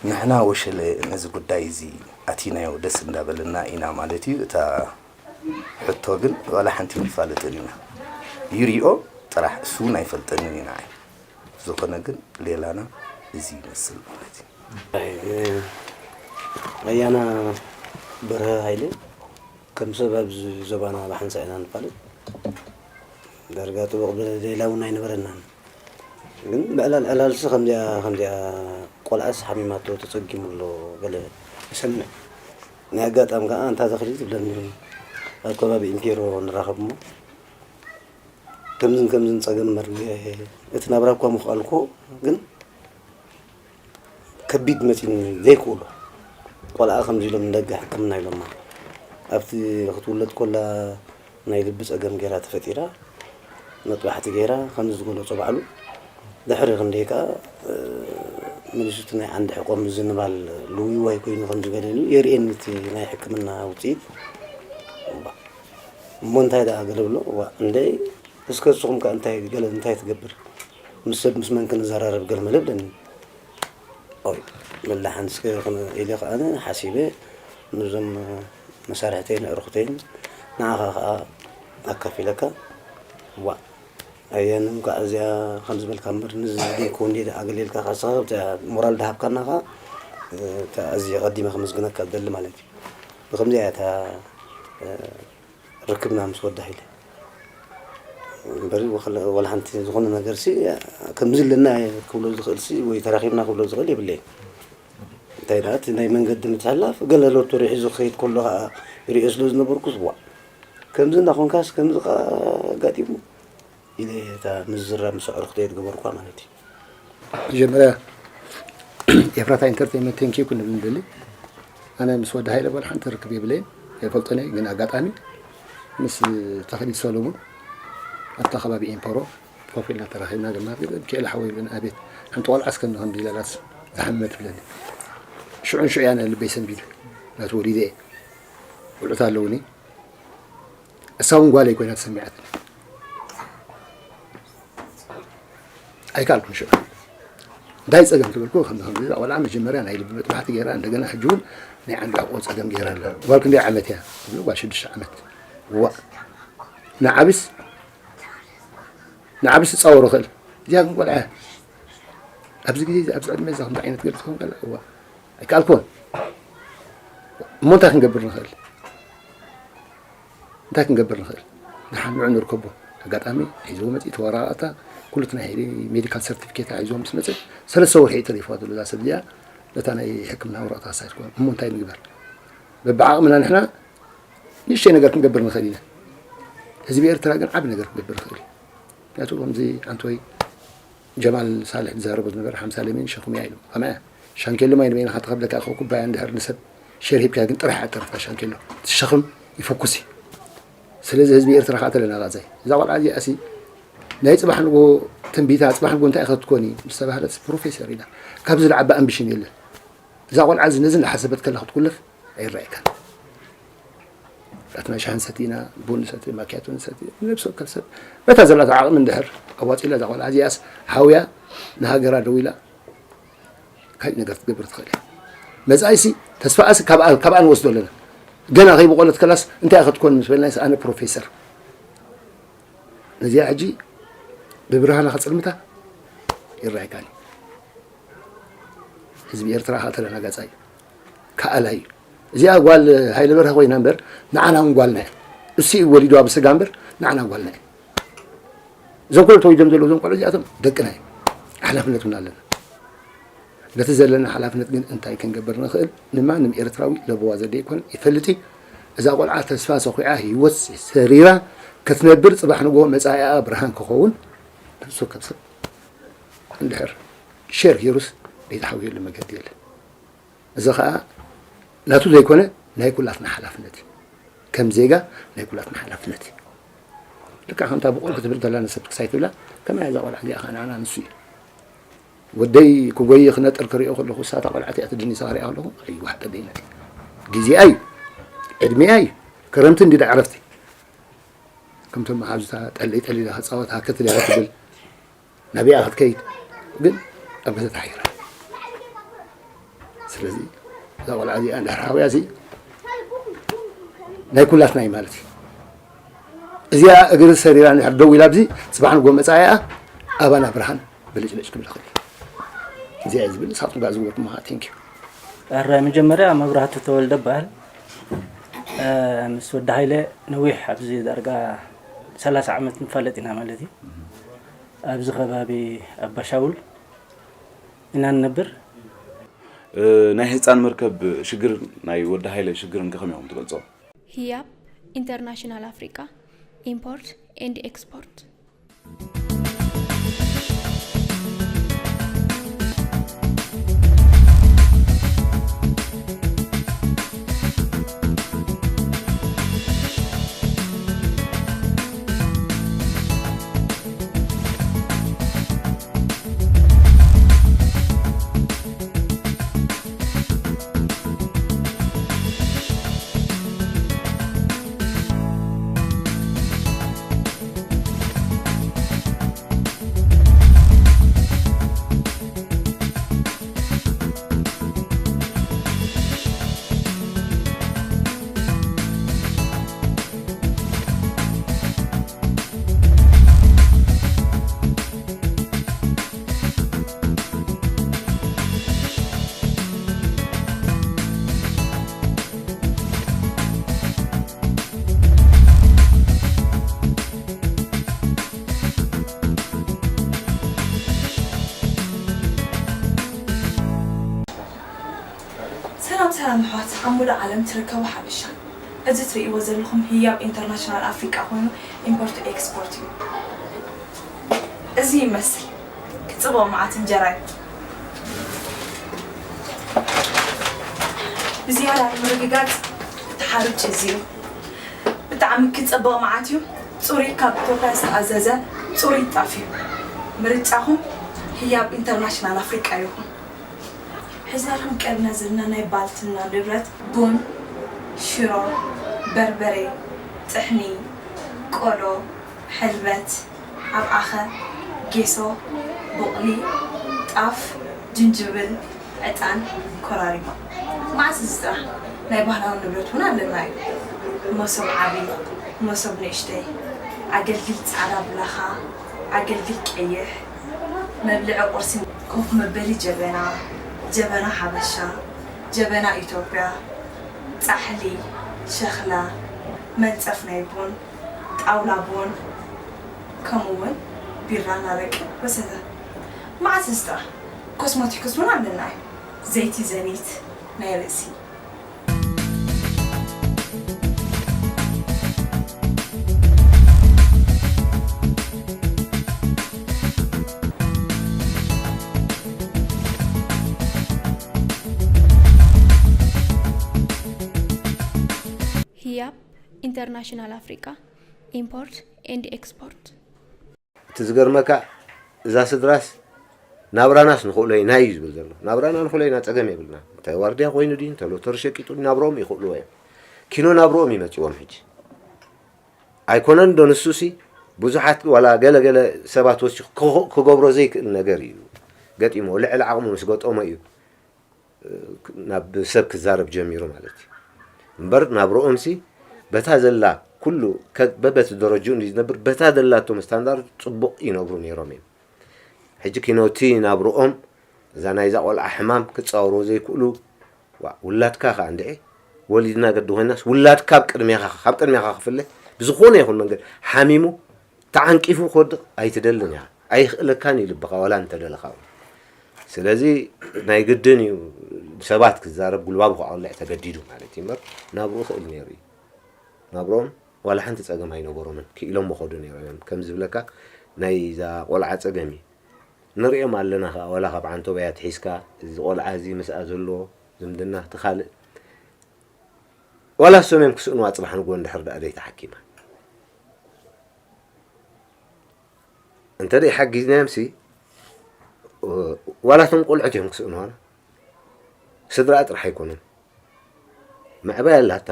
ንሕና ወሸለ ነዚ ጉዳይ እዚ ኣቲናዮ ደስ እንዳበለና ኢና ማለት እዩ። እታ ሕቶ ግን ዋላ ሓንቲ ኣይንፋለጥን ኢና። ይሪኦ ጥራሕ፣ እሱ እውን ኣይፈልጠንን እዩ ንዓይ። ዝኾነ ግን ሌላና እዚ ይመስል ማለት እዩ። ኣይ፣ ኣያና በርሀ ሃይለ ከም ሰብ ኣብዚ ዞባና ብሓንሳእ ኢና ንፋለጥ። ዳርጋ ጥቡቕ ብለ ሌላ እውን ኣይነበረናን። ግን ብዕላል ዕላልሲ ከምዚኣ፣ ከምዚኣ ቆልዓስ ሓሚማቶ ተጸጊሙ ኣሎ ገለ እሰምዕ። ናይ ኣጋጣሚ ከኣ ኣንታ ተኽሊት ይብለኒ፣ ኣብ ከባቢ ኢምፔሮ ንራኸብ እሞ፣ ከምዝን ከምዝን ጸገም መርገ፣ እቲ ናብራ እኳ ምኽኣልኮ፣ ግን ከቢድ መጺኒ ዘይክእሎ። ቆልዓ ከምዚ ኢሎም ንደገ ሕክምና ኢሎማ። ኣብቲ ክትውለድ ኮላ ናይ ልቢ ጸገም ገይራ ተፈጢራ፣ መጥባሕቲ ገይራ፣ ከምዚ ዝገለጾ ባዕሉ። ድሕሪ ክንደይ ከኣ፣ እ፣ መሊሱ እቲ ናይ ዓንዲ ሕቖ ምዝንባል ልውይዋይ ኮይኑ ከም ዝገለኒ የርእየኒ እቲ ናይ ሕክምና ውጽኢት። እሞ እንታይ ደኣ ገለ ብሎ፣ እዋ፣ እንደይ፣ እስከ ንስኹም ከ እንታይ ገለ፣ እንታይ ትገብር? ምስ ሰብ ምስ መን ክንዘራረብ ገለ መለ ብለኒ። ኦይ፣ መላሓን እስከ ክነ-፣ ኢለ ከኣ ሓሲበ፣ ነዞም መሳርሕተይን ኣዕሩኽተይን ንዓኻ ከኣ ኣካፊለካ። ዋ፣ ኣየንም ከኣ እዚኣ ከም ዝበልካ እምበር፣ ንዚ ዘይከውን ደኣ ኣገልገልካ ከኣ ንስኻ፣ እታ ሞራል ዝሃብካና ከኣ፣ እታ ኣዝየ ቀዲመ ከመስግነካ ዝደሊ ማለት እዩ። ብኸምዚኣ እያ እታ፣ እ፣ ርክብና ምስ ወዲ ሃይለ። እምበር ወላ፣ ወላ ሓንቲ ዝኾነ ነገርሲ ከምዚ ኣለና ክብሎ ዝኽእልሲ ወይ ተራኺብና ክብሎ ዝኽእል የብለይን። እንታይ ደኣ እቲ ናይ መንገዲ ምትሕልላፍ ገለ ሎተሪ ሒዙ ክኸይድ ከሎ ከኣ ይሪኦ ስለ ዝነበርኩስ፣ ዋ፣ ከምዚ እንዳኾንካስ ከምዚ ከኣ ኣጋጢሙ ኢለ እታ ምዝራብ ምስ ኣዕሩኽተይ ዝገበርኳ ማለት እዩ። መጀመርያ ኤፍራታ ኢንተርቴይንመንት ቴንኪዩ ክንብል ንደሊ። ኣነ ምስ ወዲ ሃይለ በል ሓንቲ ርክብ የብለይን፣ ኣይፈልጦን እየ፣ ግን ኣጋጣሚ ምስ ተኽሊት ሰሎሙን ኣብታ ከባቢ ኢምፐሮ ኮፍ ኢልና ተራኺብና፣ ድማ ኪኤለ ሓወይ ይብለኒ፣ ኣቤት፣ ሓንቲ ቆልዓ እስከ እንዲ ከምዚ ኢላላስ ዝሓመመት ትብለኒ። ሽዑ ንሽዑ እያ ልበይ ሰንቢዱ፣ ናቱ ወሊደ እየ፣ ቆልዑት ኣለውኒ። እሳ እውን ጓለይ ኮይና ተሰሚዓትኒ። ኣይከኣልኩን ሽዑ። እንታይ ጸገም ክብልኩ፣ ከምዚ ከምዚ እዛ ቆልዓ መጀመርያ ናይ ልቢ መጥባሕቲ ገይራ፣ እንደገና ሕጂ እውን ናይ ዓንዲ ሕቆ ጸገም ገይራ ኣላ። ጓል ክንደይ ዓመት እያ? ትብሎ፣ ጓል ሽዱሽተ ዓመት። እዋ። ንዓብስ፣ ንዓብስ ክጻወሮ ክእል። እዚኣ ግን ቆልዓ እያ። ኣብዚ ግዜ እዚ፣ ኣብዚ ዕድመ እዚ ከምዚ ዓይነት ገለ ትኸውን ከላ፣ እዋ። ኣይከኣልኩን። እሞ እንታይ ክንገብር ንኽእል? እንታይ ክንገብር ንኽእል? ደሓን ንዑ ንርከቦ። ኣጋጣሚ ሒዝዎ መጺኡ፣ ተወራቐታ፣ ኩሉ እቲ ናይ ሜዲካል ሰርቲፊኬታ ሒዝዎ ምስ መጸ፣ ሰለስተ ወርሒ እዩ ተሪፍዋ ዘሎ እዛ ሰብ እዚኣ፣ ነታ ናይ ሕክምና ወረቐት ኣሳይድ ኮይና። እሞ እንታይ ንግበር? በብዓቕምና ንሕና ንእሽተይ ነገር ክንገብር ንኽእል ኢና። ህዝቢ ኤርትራ ግን ዓቢ ነገር ክገብር ይኽእል እዩ። ምክንያቱ ከምዚ ዓንቶይ ጀማል ሳልሕ ዝዛረቦ ዝነበረ ሓምሳ ለሚን ሸኽም እያ ኢሉ። ከመይ እያ? ሻንኬሎ ማይ ንበይንኻ ተኸብለካ እኮ ኩባያ እንድሕር ንሰብ ሸር ሂብካ ግን ጥራሕ እያ ተርፍካ ሻንኬሎ። እቲ ሸኽም ይፈኩስ እዩ። ስለዚ ህዝቢ ኤርትራ ከዓ ተለናቓፀ። እዛ ቆልዓ እዚኣ ሲ ናይ ፅባሕ ንጎ ትንቢታ፣ ፅባሕ ንጎ እንታይ ክትኮኒ ምስ ተባህለት ፕሮፌሰር ኢላ። ካብዚ ዝለዓባ ኣምቢሽን የለን። እዛ ቆልዓ እዚ ነዚ እናሓሰበት ከላ ክትኩልፍ ኣይረኣየካን። ኣትና ሻሂ ንሰቲ ኢና፣ ቡን ንሰቲ፣ ማኪያቶ ንሰቲ፣ ነብሲ ወከፍ ሰብ በታ ዘላቶ ዓቕሚ እንድሕር ኣዋፂላ እዛ ቆልዓ እዚኣስ ሓውያ ንሃገራ ደው ኢላ ካልእ ነገር ክትገብር ትኽእል እያ። መጻኢሲ ተስፋኣሲ ካብኣ፣ ካብኣ ንወስዶ ኣለና። ገና ከይበቆለት ከላስ እንታይ ክትኮን ምስ በልናስ ኣነ ፕሮፌሰር ነዚኣ ሕጂ ብብርሃና ከጽልምታ ይረኣየካኒ። ህዝቢ ኤርትራ ከዓ ተደናጋጻ እዩ። ከኣላይ እዩ። እዚኣ ጓል ሃይለ በርሀ ኮይና እምበር ንዓና እውን ጓልና እያ። እሱ እዩ ወሊድዋ ብስጋ እምበር ንዓና ጓልና እያ። እዞም ኩሎም ተወሊዶም ዘለዉ እዞም ቆልዑ እዚኣቶም ደቅና እዮም። ሓላፍነት እውን ኣለና። ነቲ ዘለና ሓላፍነት ግን እንታይ ክንገብር ንኽእል ንማንም ኤርትራዊ ለበዋ ዘደ ይኮን ይፈልጥ እዩ። እዛ ቆልዓ ተስፋ ሰኺዓ ህይወት ሰሪራ ክትነብር ጽባሕ ንግሆ መጻኢኣ ብርሃን ክኸውን ነፍሲ ወከፍ ሰብ እንድሕር ሸር ገይሩስ ዘይተሓውየሉ መገዲ የለን። እዚ ኸኣ ናቱ ዘይኮነ ናይ ኩላትና ሓላፍነት እዩ። ከም ዜጋ ናይ ኩላትና ሓላፍነት እዩ። ልክዕ ከምታ ብቑል ክትብል ዘላ ንሰብ ክሳይ ትብላ ከመይ እዛ ቆልዓ እዚኣ ኸኣ ንዓና ንሱ እዩ። ወደይ ክጎይ ክነጥር ክሪኦ ከለኹ እሳታ ቆልዓ እቲኣ ትድኒሳ ክሪኣ ከለኹ ኣይዋሕጠለይን። ግዜኣ እዩ፣ ዕድሜኣ እዩ። ክረምቲ እንዲዳ ዕረፍቲ ከምቶም መሓዙታ ጠለይ ጠሊላ ክፃወት ሃከት ኢላ ክትብል ናብኣ ክትከይድ ግን ኣብ ገዛ ተሓይራ። ስለዚ እዛ ቆልዓ እዚኣ እንድሕር ሓውያ እዚ ናይ ኩላትና እዩ ማለት እዩ። እዚኣ እግሪ ሰሪራ እንድሕር ደው ኢላ ኣብዚ ጽባሕ ንጎ መጻኢኣ ኣባና ብርሃን ብልጭልጭ ክብል ይኽእል እዩ። እዚኣ እዩ ዝብል ሳጥንጋ ዝገበርኩ ምኻ ቴንኪዩ። ሕራይ መጀመርያ መብራህቱ ተወልደ እበሃል። ምስ ወዲ ሃይለ ነዊሕ ኣብዚ ዳርጋ ሰላሳ ዓመት ንፋለጥ ኢና ማለት እዩ። ኣብዚ ከባቢ ኣባሻውል ኢና ንነብር። ናይ ህፃን መርከብ ሽግር ናይ ወዲ ሃይለ ሽግርን ከኸም ኢኹም ትገልፆ? ህያብ ኢንተርናሽናል ኣፍሪቃ ኢምፖርት ኤንድ ኤክስፖርት። ሰላም ሰላም ኣሕዋት ኣብ ሙሉእ ዓለም ትርከቡ ሓበሻ፣ እዚ ትርእይዎ ዘለኹም ህያብ ኢንተርናሽናል ኣፍሪቃ ኮይኑ ኢምፖርት ኤክስፖርት እዩ። እዚ ይመስል ክጽብቕ መዓት እንጀራ እዩ። ብዝያዳ ንምርግጋጽ እቲ ሓርጭ እዚ እዩ። ብጣዕሚ ክጽብቕ መዓት እዩ። ጽሩይ ካብ ኢትዮጵያ ዝተኣዘዘ ጽሩይ ጣፍ እዩ። ምርጫኹም ህያብ ኢንተርናሽናል ኣፍሪቃ ይኹን። ሒዝናልኩም ቀሪብና ዘለና ናይ ባልትና ንብረት ቡን፣ ሽሮ፣ በርበረ፣ ጥሕኒ፣ ቆሎ፣ ሕልበት፣ ኣብዓኸ፣ ጌሶ፣ ቡቕሊ፣ ጣፍ፣ ጅንጅብል፣ ዕጣን፣ ኮራሪማ። መዓስ እዚ ጥራሕ ናይ ባህላዊ ንብረት እውን ኣለና እዩ። መሶብ ዓቢ፣ መሶብ ንእሽተይ፣ ኣገልግል ጻዕዳ ብላኻ፣ ኣገልግል ቀይሕ፣ መብልዒ ቁርሲ፣ ኮፍ መበሊ ጀበና፣ ጀበና ሓበሻ፣ ጀበና ኢትዮጵያ፣ ጻሕሊ፣ ሸኽላ፣ መንጸፍ ናይ ቡን፣ ጣውላ ቡን፣ ከምኡ እውን ቢራን ኣረቂ ወዘተ። መዓስ እዚ ጥራሕ ኮስሞቲክስ እውን ኣለና እዩ። ዘይቲ ዘኒት ናይ ርእሲ። ኢንተርናሽናል ኣፍሪቃ ኢምፖርት ኤንድ ኤክስፖርት። እቲ ዝገርመካ እዛ ስድራስ ናብራናስ ንኽእሎ ኢና እዩ ዝብል ዘሎ። ናብራና ንኽእሎ ኢና፣ ጸገም የብልና። እንታይ ዋርድያ ኮይኑ ድዩ፣ እንተ ሎተሪ ሸቂጡ ድዩ፣ ናብርኦም ይኽእልዎ እዮም። ኪኖ ናብርኦም ይመጽዎም ሕጂ። ኣይኮነን ዶ ንሱሲ ብዙሓት ዋላ ገለ ገለ ሰባት ወሲኹ ክኽ-፣ ክገብሮ ዘይክእል ነገር እዩ ገጢሞ። ልዕሊ ዓቕሙ ምስ ገጠሞ እዩ ናብ ሰብ ክዛረብ ጀሚሩ ማለት እዩ። እምበር ናብርኦምሲ በታ ዘላ ኩሉ ከ-፣ በበቲ ደረጅኡ እንዲ ዝነብር በታ ዘላቶም ስታንዳርድ ጽቡቕ ይነብሩ ነይሮም እዮም። ሕጂ ኪኖቲ ናብርኦም እዛ ናይዛ ቆልዓ ሕማም ክጻወርዎ ዘይክእሉ፣ ዋ፣ ውላድካ ከኣ እንድዒ ወሊድና ገዲ ኮይናስ ውላድካ ኣብ ቅድሜኻ፣ ካብ ቅድሜኻ ክፍለ ብዝኾነ ይኹን መንገድ ሓሚሙ ተዓንቂፉ ክወድቕ ኣይትደልን ኢኻ። ኣይኽእለካን እዩ ልብኻ ዋላ እንተደለኻ እውን። ስለዚ ናይ ግድን እዩ ሰባት ክዛረብ ጉልባቡ ከቐልዕ ተገዲዱ ማለት እዩ እምበር ናብርኡ ክእል ነይሩ እዩ። ናብርኦም ዋላ ሓንቲ ጸገም ኣይነበሮምን። ክኢሎም መኸዱ ነይሮም እዮም። ከም ዝብለካ ናይዛ ቆልዓ ጸገም እዩ። ንሪኦም ኣለና ከኣ ዋላ ካብ ዓንቶበያ ትሒዝካ እዚ ቆልዓ እዚ ምስኣ ዘለዎ ዝምድና እቲ ካልእ ዋላ እሶም እዮም ክስእንዋ ጽባሕ ንግሆ እንድሕር ደኣ ዘይተሓኪማ። እንተ ደይ ሓጊዝናዮምሲ ዋላ እቶም ቆልዑት እዮም ክስእንዋና። ስድራኣ ጥራሕ ኣይኮኑን። መዕበያ ኣላታ፣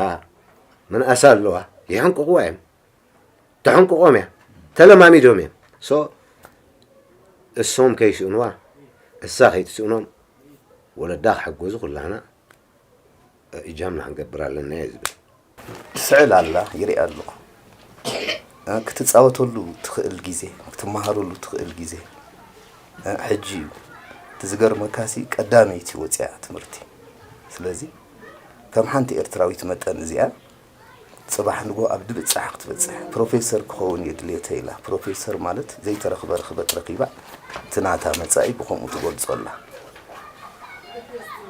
ምንኣሳ ኣለዋ፣ ይሕንቅቕዋ እዮም። ተሕንቅቖም እያ፣ ተለማሚዶም እዮም። ሶ እሶም ከይስእንዋ እሳ ከይትስእኖም ወለዳ ክሕገዙ ኩላህና እጃምና ክንገብር ኣለና እየ ዝብል። ስዕል ኣላ ይሪኣ ኣለኹ። እ፣ ክትጻወተሉ ትኽእል ግዜ፣ ክትመሃረሉ ትኽእል ግዜ፣ እ፣ ሕጂ እዩ። እቲ ዝገርመካሲ ቀዳመይቲ ወፂኣ ትምህርቲ። ስለዚ ከም ሓንቲ ኤርትራዊት መጠን እዚኣ ጽባሕ ንጎ ኣብ ድብጻሕ ክትበጽሕ ፕሮፌሰር ክኸውን እየ ድሌተይ ኢላ። ፕሮፌሰር ማለት ዘይተረኽበ ርኽበት ረኺባ እቲ ናታ መጻኢ ብኸምኡ ትገልጾ ኣላ።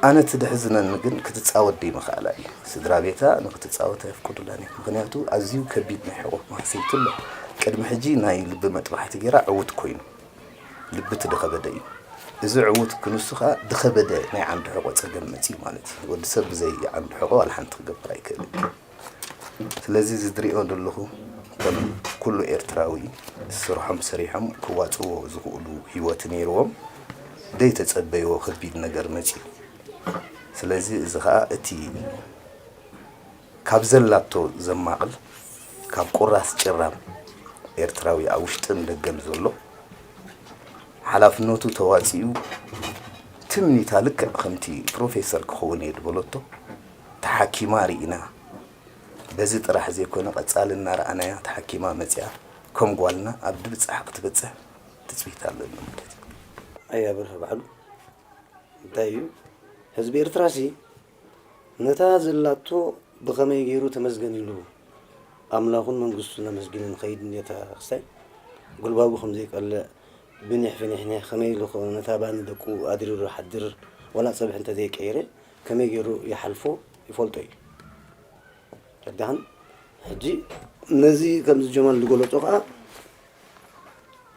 ኣነ እቲ ድሕዝነኒ ግን ክትጻወት ደይምኽኣላ እዩ። ስድራ ቤታ ንክትጻወት ኣየፍቅዱላን እዮም። ምኽንያቱ ኣዝዩ ከቢድ ናይ ሕቖ ማህሰይቲ ኣሎ። ቅድሚ ሕጂ ናይ ልቢ መጥባሕቲ ገይራ ዕውት ኮይኑ። ልቢ እቲ ድኸበደ እዩ። እዚ ዕውት ክንሱ ኸኣ ድኸበደ ናይ ዓንዲ ሕቖ ጸገም መጺኡ ማለት እዩ። ወዲ ሰብ ብዘይ ዓንዲ ሕቖ ዋላ ሓንቲ ክገብር ኣይክእልን። ስለዚ እዚ ዝሪኦ ዘለኹ ከም ኩሉ ኤርትራዊ ስርሖም ሰሪሖም ክዋጽዎ ዝኽእሉ ህይወት ነይርዎም ደይተጸበይዎ ከቢድ ነገር መጺኡ። ስለዚ እዚ ኸኣ እቲ ካብ ዘላቶ ዘማቕል ካብ ቁራስ ጭራም ኤርትራዊ ኣብ ውሽጥን ደገን ዘሎ ሓላፍነቱ ተዋጺኡ ትምኒታ ልክዕ ከምቲ ፕሮፌሰር ክኸውን እየ ዝበለቶ ተሓኪማ ርኢና። በዚ ጥራሕ ዘይኮነ ቀጻሊ እናረኣናያ ተሓኪማ መጺኣ ከም ጓልና ኣብ ድብጻሕ ክትበጽሕ ትጽቢት ኣለና ማለት እዩ። ኣያ በርሀ ባዕሉ እንታይ እዩ ህዝቢ ኤርትራሲ ነታ ዘላቶ ብኸመይ ገይሩ ተመስገን ኢሉ ኣምላኹን መንግስቱን ኣመስጊኑ ንኸይድ ነታ ክስታይ ጉልባቡ ከም ዘይቀልዕ ብኒሕ ፍኒሕ ኒሕ ከመይ ኢሉ ኸ-፣ ነታ ባኒ ደቁ ኣድሪሩ ሓድር ዋላ ጸብሒ እንተዘይቀይረ ከመይ ገይሩ ይሓልፎ ይፈልጦ እዩ። ተረዳኸን? ሕጂ ነዚ ከምዚ ጀማል ዝገለጾ ኸኣ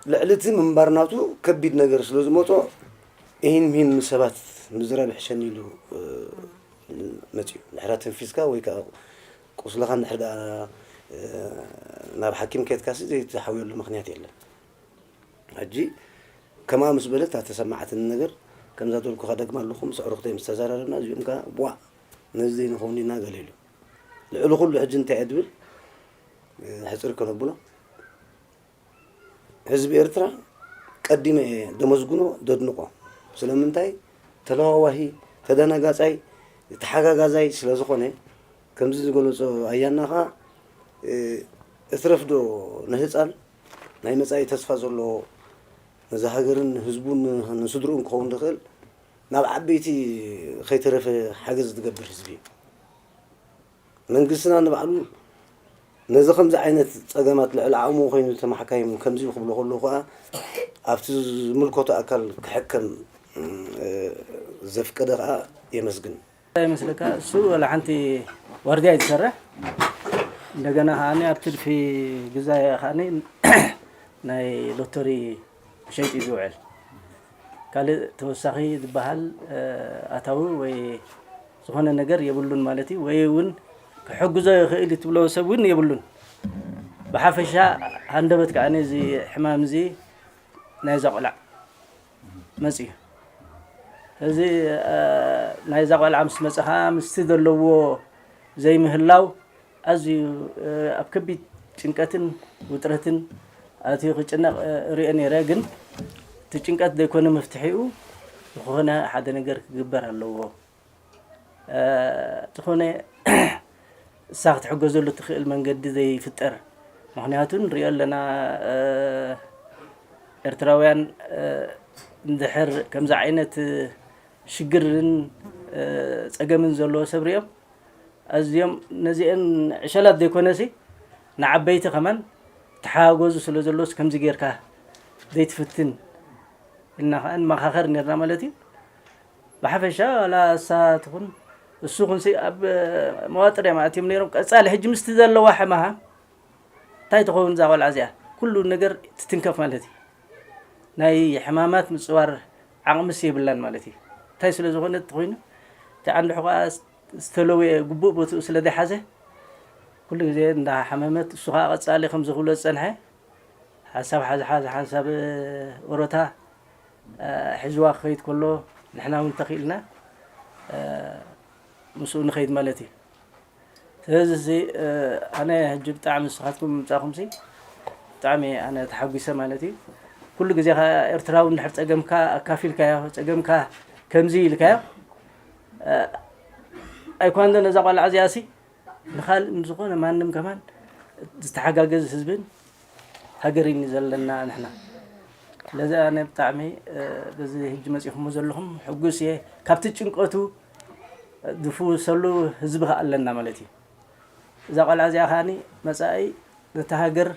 ልዕሊ እቲ ምንባር ናቱ ከቢድ ነገር ስለ ዝመጾ ኢሂን ሚሂን ምስ ሰባት ምዝራብ ይሕሸኒ ኢሉ፣ እ፣ መጺኡ። ድሕሪ ተንፊስካ ወይ ከኣ ቁስልኻ እንድሕር ደኣ፣ እ፣ ናብ ሓኪም ከድካሲ ዘይትሓውየሉ ምኽንያት የለን። ሕጂ ከምኣ ምስ በለት እታ ተሰማዓትኒ ነገር ከምዛ ደልኩኻ ደግማ ኣለኹ ምስ ኣዕሩኽተይ ምስ ተዘራረብና እዚኦም ከኣ ቧእ ነዚ ዘይንኸውን ኢና ገለ ኢሉ። ልዕሊ ኩሉ ሕጂ እንታይ እየ ድብል፣ እ፣ ሕጽር ከነብሎ ህዝቢ ኤርትራ ቀዲመ እየ ደመስግኖ፣ ደድንቆ። ስለምንታይ? ተለዋዋሂ፣ ተደናጋጻይ፣ ተሓጋጋዛይ ስለ ዝኾነ፣ ከምዚ ዝገለጾ ኣያና ኸኣ፣ እ፣ እትረፍዶ ንህጻን ናይ መጻኢ ተስፋ ዘለዎ፣ ነዛ ሃገርን ህዝቡን ንስድርኡን ክኸውን ዝኽእል፣ ናብ ዓበይቲ ከይተረፈ ሓገዝ ዝገብር ህዝቢ እዩ። መንግስትና ንባዕሉ ነዚ ከምዚ ዓይነት ጸገማት ልዕሊ ዓቕሙ ኮይኑ ተማሓካይም ከምዚ ክብሎ ከሎ ከኣ ኣብቲ ዝምልከቶ ኣካል ክሕከም፣ እ፣ ዘፍቀደ ከኣ የመስግን። እንታይ ይመስለካ? እሱ ወላ ሓንቲ ዋርድያ እዩ ዝሰርሕ። እንደገና ከኣ ኣብ ትርፊ ግዜ ከኣ ናይ ሎተሪ ሸይጡ እዩ ዝውዕል። ካልእ ተወሳኺ ዝበሃል፣ እ፣ ኣታዊ ወይ ዝኾነ ነገር የብሉን ማለት እዩ። ወይ እውን ክሕግዞ ይኽእል እዩ ትብሎ ሰብ እውን የብሉን። ብሓፈሻ ሃንደበት ከኣ እዚ ሕማም እዚ ናይዛ ቆልዓ መጽዩ። እዚ ናይዛ ቆልዓ ምስ መጸኻ ምስቲ ዘለዎ ዘይምህላው ኣዝዩ ኣብ ከቢድ ጭንቀትን ውጥረትን ኣትዩ ክጭነቕ ሪኦ ነይረ። ግን እቲ ጭንቀት ዘይኮነ መፍትሒኡ ዝኾነ ሓደ ነገር ክግበር ኣለዎ። ዝኾነ እሳ ክትሕገዘሉ ትኽእል መንገዲ ዘይፍጠር። ምኽንያቱ ንሪኦ ኣለና። ኤርትራውያን እንድሕር ከምዚ ዓይነት ሽግርን ጸገምን ዘለዎ ሰብ ሪኦም ኣዝዮም ነዚአን ዕሸላት ዘይኮነሲ ንዓበይቲ ከማን ተሓጋገዙ ስለ ዘሎስ ከምዚ ጌርካ ዘይትፍትን ኢልና ከኣ ንመኻኸር ነርና ማለት እዩ። ብሓፈሻ ዋላ እሳ ትኹን እሱ ኹንሲ ኣብ መዋጥር እዮም ኣትዮም ነይሮም። ቀጻሊ ሕጂ ምስቲ ዘለዋ ሕማኻ እንታይ ትኸውን እዛ ቆልዓ እዚኣ? ኩሉ ነገር ትትንከፍ ማለት እዩ። ናይ ሕማማት ምጽዋር ዓቕምስ የብላን ማለት እዩ። እንታይ ስለ ዝኾነ ተኾይኑ እቲ ዓንዲ ሕቖኣ ዝተለወየ ግቡእ ቦትኡ ስለ ዘይሓዘ ኩሉ ግዜ እንዳሓመመት እሱ ኸዓ ቀጻሊ ከምዚ ክብሎ ዝጸንሐ ሓንሳብ ሓዚ ሓዚ ሓንሳብ ወረታ ሒዝዋ ክኸይድ ከሎ ንሕና እውን ተኽኢልና ምስኡ ንኸይድ ማለት እዩ። ስለዚ እዚ ኣነ ሕጂ ብጣዕሚ ንስኻትኩም ምምጻእኩምሲ ብጣዕሚ ኣነ ተሓጒሰ ማለት እዩ። ኩሉ ግዜ ኸዓ ኤርትራዊ እንድሕር ጸገምካ ኣካፊልካዮ ጸገምካ ከምዚ ኢልካዮ ኣይኳንዶ ነዛ ቆልዓ እዚኣሲ ንኻልእ ንዝኾነ ማንም ከማን ዝተሓጋገዝ ህዝብን ሃገርን እዩ ዘለና ንሕና። ስለዚ ኣነ ብጣዕሚ በዚ ሕጂ መጺኹሞ ዘለኹም ሕጉስ እየ። ካብቲ ጭንቀቱ ዝፍውሰሉ ህዝቢ ከኣ ኣለና ማለት እዩ። እዛ ቆልዓ እዚኣ ከኣኒ መጻኢ ነታ ሃገር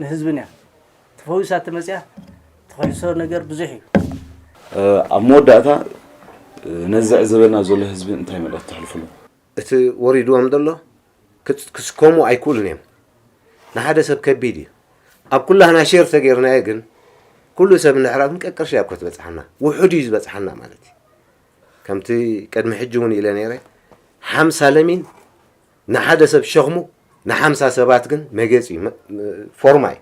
ንህዝብን እያ። ተፈዊሳ ተመጽያ ትኽሕሶ ነገር ብዙሕ እዩ። ኣብ መወዳእታ ነዚ ዝዕዘበና ዘሎ ህዝቢ እንታይ መልእኽቲ ተሕልፍሉ? እቲ ወሪድዎም ዘሎ ክስከሙ ኣይክእሉን እዮም። ንሓደ ሰብ ከቢድ እዩ። ኣብ ኩላህና ሼር ተገይርናዮ ግን ኩሉ ሰብ እንድሕር ኣብን ቀቅርሺ ኣብ ክትበጽሓና ውሑድ እዩ ዝበጽሓና ማለት እዩ። ከምቲ ቅድሚ ሕጂ እውን ኢለ ነይረ ሓምሳ ለሚን ንሓደ ሰብ ሸኽሙ ንሓምሳ ሰባት ግን መገጽ እዩ፣ ፎርማ እዩ።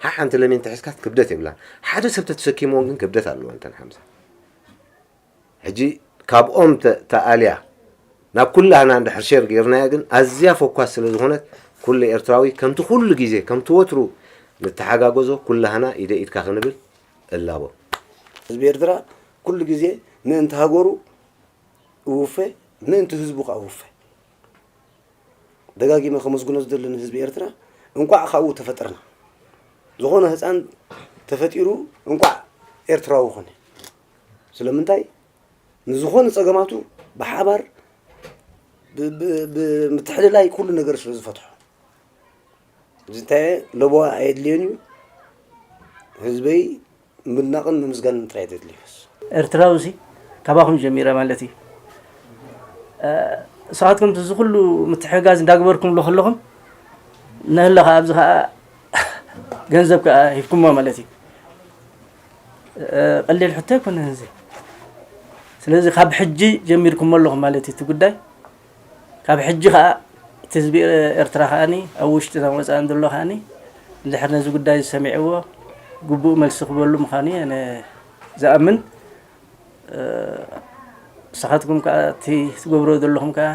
ሓንቲ ለሚን ተሒዝካ ክብደት የብላን። ሓደ ሰብ ተተሰኪምዎን ግን ክብደት ኣለዎ እንተን ሓምሳ ሕጂ ካብኦም ተኣልያ ናብ ኩላህና እንድሕር ሼር ገይርናያ ግን ኣዝያ ፎኳስ ስለ ዝኾነት ኩሉ ኤርትራዊ ከምቲ ኩሉ ግዜ ከምቲ ወትሩ ንተሓጋገዞ ኩላህና ኢደ ኢድካ ክንብል እላቦ። ህዝቢ ኤርትራ ኩሉ ግዜ ምእንቲ ሃገሩ እውፈ ምእንቲ ህዝቡ ከኣ እውፈ። ደጋጊመ ከመስግኖ ዝደሊ ንህዝቢ ኤርትራ እንቋዕ ካብኡ ተፈጠርና። ዝኾነ ህፃን ተፈጢሩ እንቋዕ ኤርትራዊ ኮነ። ስለምንታይ ንዝኾነ ፀገማቱ ብሓባር ብምትሕልላይ ኩሉ ነገር ስለ ዝፈትሖ። እዚ እንታይ ለበዋ ኣየድልዮን እዩ። ህዝበይ ምድናቕን ምምስጋንን ጥራይ ተድልዮስ። ኤርትራዊ ሲ ካባኹም ጀሚረ ማለት እዩ። ንስኻትኩም እዚ ኩሉ ምትሕጋዝ እንዳግበርኩምሉ ከለኹም ነህለ ከዓ ኣብዚ ከዓ ገንዘብ ከዓ ሂብኩሞ ማለት እዩ። ቀሊል ሕቶ ኣይኮነን እዚ። ስለዚ ካብ ሕጂ ጀሚርኩሞ ኣለኹም ማለት እዩ እቲ ጉዳይ። ካብ ሕጂ ከዓ እቲ ህዝቢ ኤርትራ ከዓኒ ኣብ ውሽጥና ወፃእን ዘሎ ከዓኒ እንድሕር ነዚ ጉዳይ ዝሰሚዕዎ ግቡእ መልሲ ክበሉ ምዃኑ እየ ኣነ ዝኣምን። ንስኻትኩም ከዓ እቲ ትገብሮ ዘለኹም ከዓ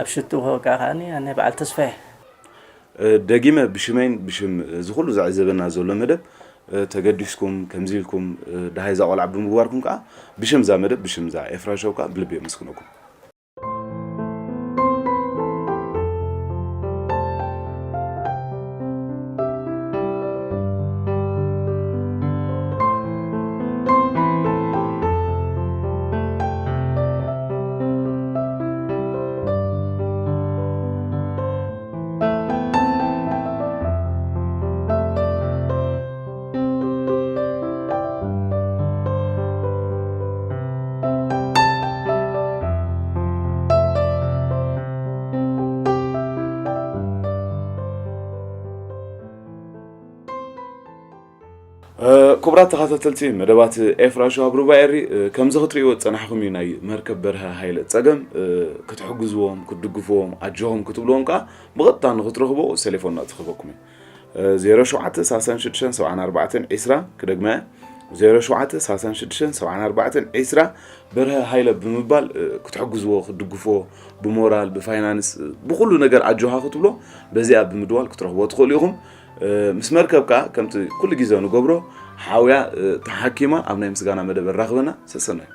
ኣብ ሽትኡ ከበቅዕ ከዓኒ ኣነ በዓል ተስፋ እየ። ደጊመ ብሽመይን ብሽም እዚ ኩሉ ዘዕዘበና ዘሎ መደብ ተገዲስኩም ከምዚ ኢልኩም ደሃይ እዛ ቆልዓ ብምግባርኩም ከዓ ብሽም እዛ መደብ ብሽም እዛ ኤፍራ ሾው ከዓ ብልቢ የመስግነኩም። ክቡራት ተኸታተልቲ መደባት ኤፍራ ሸዋ ብሩባ ኤሪ፣ እ፣ ከምዚ ክትርእይዎ ዝጸናሕኹም እዩ ናይ መርከብ በርሀ ሃይለ ጸገም። እ፣ ክትሕግዝዎም፣ ክትድግፍዎም፣ ኣጆኹም ክትብልዎም ከኣ ብቐጥታ ንኽትረኽብዎ ቴሌፎንና ትኽበኩም እዩ። እ፣ ዜሮ ሸውዓተ ሰላሳን ሽዱሽተን ሰብዓን ኣርባዕተን ዒስራ፣ ክደግማ እየ፣ ዜሮ ሸውዓተ ሰላሳን ሽዱሽተን ሰብዓን ኣርባዕተን ዒስራ፣ በርሀ ሃይለ ብምባል፣ እ፣ ክትሕግዝዎ፣ ክትድግፍዎ፣ ብሞራል፣ ብፋይናንስ፣ እ፣ ብኹሉ ነገር ኣጆኻ ክትብሎ በዚኣ ብምድዋል ክትረኽብዎ ትኽእሉ ኢኹም። እ፣ ምስ መርከብ ከኣ ከምቲ ኩሉ ግዜ ንገብሮ ሓውያ፣ እ፣ ተሓኪማ ኣብ ናይ ምስጋና መደብ ኣራኽበና። ሰሰናዩ።